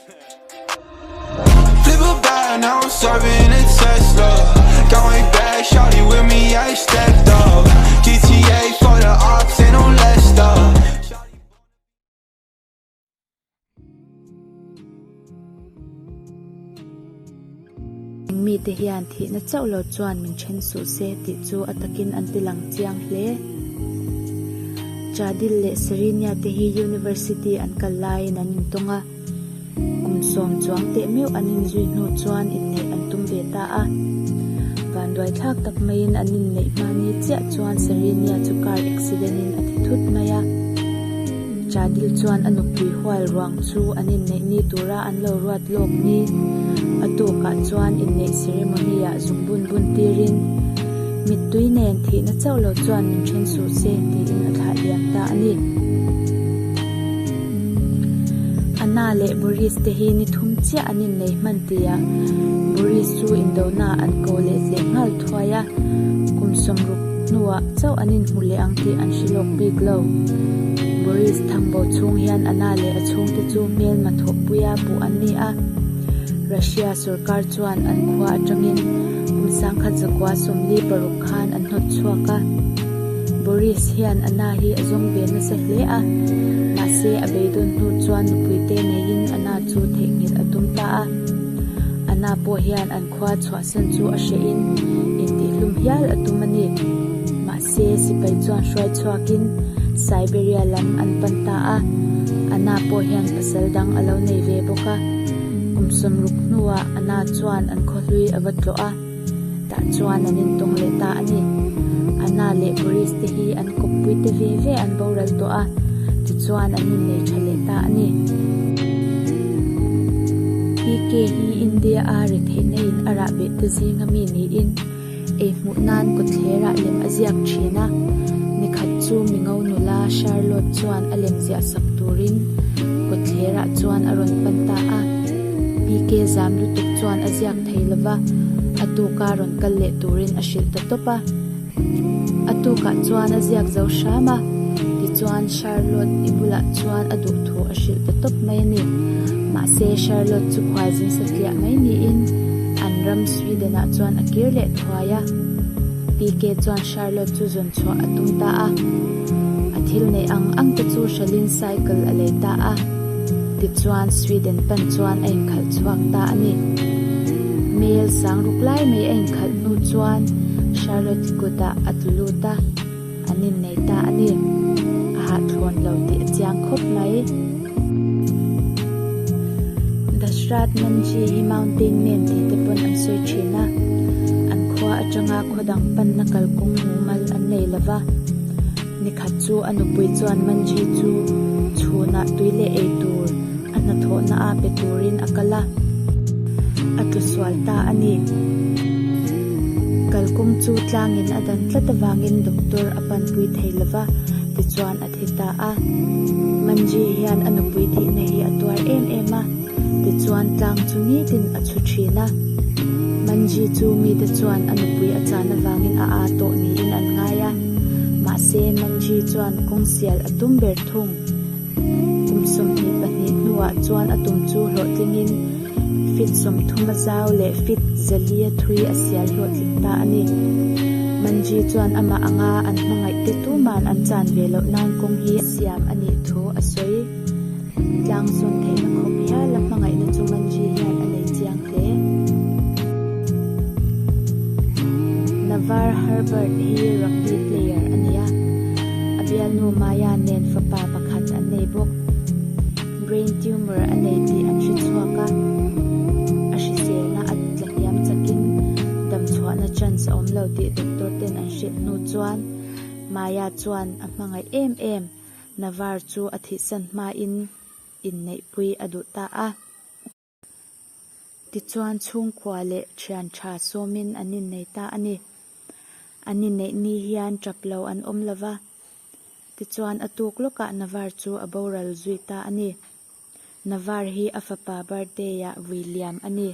Flip a bag, now I'm serving a Tesla. Going back, shawty with me, I stepped up. GTA for the ops, ain't no less stuff. Eng mite hian thihna chauh lo chuan min then suh se tih chu a takin an ti lang chiang hle. Chadil leh Serenia te hi University an kal laiin an intawng a, kum sawm chuang teh meuh an inzui hnu chuan inneih an tum ve ta a. Vanduai thlak tak maiin an inneih hmani chiah chuan Serenia chu car accident in a thi thut mai a. Chadil chuan a nupui hual ruang chu an inneih ni tura an lo ruat lawk ni. A tukah chuan inneih ceremony ah zung bun bun tirin, Mittui nen thihna chauh lo chuan min then suh se tiin a thlah liam ta a ni. Anna leh Boris te hi ni thum chiah an innei hman tihah Boris chu indona an ko leh tleh nghal thuai a, kum sawmruk hnuah chauh an inhmu leh ang tih an hre lawk bik lo. Boris thangbo chhung hian Anna leh a chhungte chu hmelma thawhpuia puh an ni a, Russia sorkar chuan an khua atangin kum sangkhat zakua 46 khan an hnawt chhuak a. Boris hian Anna hi a zawng ve nasa hle a, mahse a beidawn hnu chuan nupuite neiin Anna chu theihnghilh a tum ta a. Anna pawh hian an khua chhuahsan chu a hrehin intihhlum hial a tum a ni. Mahse sipai chuan hruai chhuakin Siberia lam an pan ta a, Anna pawh hian pasal dang a lo nei ve bawk a. Kum 60 hnuah Anna chuan an khawhlui a va tlawh a. Tah chuan an intawng leh ta a ni. Anna leh Boris te hi an kawppui te ve ve an boral tawh a, tichuan an innei tha leh ta a ni. PK hi India a retheihna in a rah beh te zinga mi niin ei hmuh nan kawtthler ah lem a ziak thin a. Nikhat chu mingo nula Charlotte chuan a lem ziah sak turin kawtthler ah chuan a rawn pan ta a. PK zam lutuk chuan a ziak thei lova, a tuka rawn kal leh turin a hrilh ta tawp a. A tukah chuan a ziak zo hram a, tichuan Charlotte i bulah chuan a duh thu a hrilh ta tawp mai a ni. Mahse Charlotte chu khualzin satliah mai niin an ram Sweden ah chuan a kir leh thuai a. PK chuan Charlotte chu zawn chhuah a tum ta a. A thil neih ang ang te chu hralhin cycle a lei ta a. Tichuan Sweden pan chuan a inkhalh chhuak ta a ni. Mail sang ruk lai mai a inkhalh hnu chuan Charlotte kutah a tlu lut a, an innei ta a ni. A hahthlawn lo tih a chiang khawp mai. Dashrath Manjhi hi Mountain Man tih te pawn an sawi thin a, an khua atanga khaw dang panna kalkawng mumal an nei lova. Nikhat chu a nupui chuan Manji chu chhunah tui leh ei tur a hnathawhna a pe turin a kal a, a tlu sual ta a ni. Kalkawng chu tlangin a dan tlat avangin doctor a panpui thei lova, tichuan a thi ta a. Manji hian a nupui thihna hi a tuar em em a, tichuan tlang chu nitin a chhu thin a. Manji chu mite chuan a nupui a chan avangin a aa tawh niin an ngai a. Mahse, Manji chuan kawng sial a tum ber thung. Kum 22 hnuah chuan a tum chu hlawhtlingin feet 30 a zau leh feet 4 a thui a sial hlawhtling ta a ni. Manji chuan amah anga an hmangaihte tuman an chan ve loh nan kawng hi siam a nih thu a sawi. Tlang zawn theihna khawp hial a hmangaihna chu Manji hian a nei chiang hle. Navar Herbert hi rugby player a ni a, a bialnu Maya nen fapa pakhat an nei bawk. Brain tumor a nei tih an hre chhuak a, a hriselna a tla hniam chakin damchhuahna chance a awm lo tih doctor ten an hrilh hnu chuan Maya chuan a hmangaih em em. Navar chu a thihsan hmain inneihpui a duh ta a. Tichuan chhungkua leh thian tha sawmin an innei ta a ni. An inneih ni hian tap lo an awm lo va. Tichuan a tuk lawkah Navar chu a boral zui ta a ni. Navar hi a fapa birthday-ah vui liam a ni.